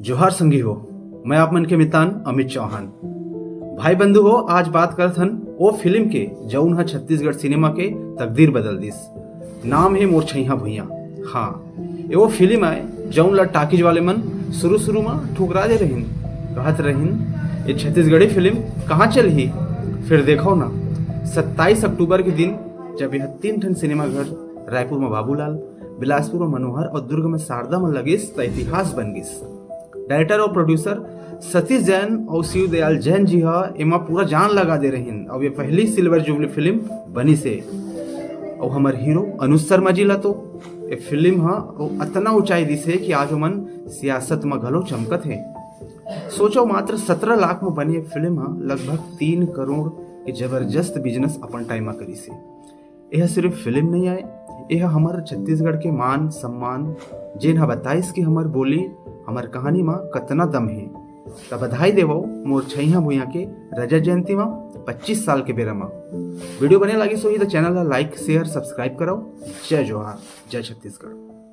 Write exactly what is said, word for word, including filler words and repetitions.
जोहार संगी हो, मैं आप मन के मितान अमित चौहान। भाई बंधु हो, आज बात करत हन ओ फिल्म के, जौन ह छत्तीसगढ़ सिनेमा के तकदीर बदल दिस। नाम हे मोर छैहा भुइयां। हाँ, ये वो फिल्म आय, जौन ला टाकीज वाले मन शुरू शुरू में ठुकरा दे रहिन, कहत रहिन, "ये छत्तीसगढ़ी फिल्म कहाँ चलही?" फिर देखो ना, सत्ताईस अक्टूबर के दिन, जब यह तीन ठन सिनेमाघर, रायपुर में बाबूलाल, बिलासपुर में मनोहर और दुर्ग में शारदा में लगिस, त इतिहास बन गिस। डायरेक्टर और प्रोड्यूसर सतीश जैन और शिव दयाल जैन जी ह एमा पूरा जान लगा दे रहिन। और ये पहली सिल्वर जुबली फिल्म बनी से। और हमर हीरो अनुज शर्मा जी ला तो ये फिल्म ह वो अतना ऊंचाई दिस हे कि आज ओमन सियासत में घलो चमकत हे। सोचो, मात्र सत्रह लाख में बनी ये फिल्म ह लगभग तीन करोड़ के जबरदस्त बिजनेस अपन टाइम में करिस हे। यह सिर्फ फिल्म नहीं आय, यह हमर छत्तीसगढ़ के मान सम्मान, जेन ह बताइस कि हमर बोली, हमर कहानी म कतना दम हे। त बधाई देवो मोर छैहा भुइयां के रजत जयंती म पच्चीस साल के बेरा म। वीडियो बने लागिस होही त चैनल ला लाइक, शेयर, सब्सक्राइब करो। जय जोहार, जय छत्तीसगढ़।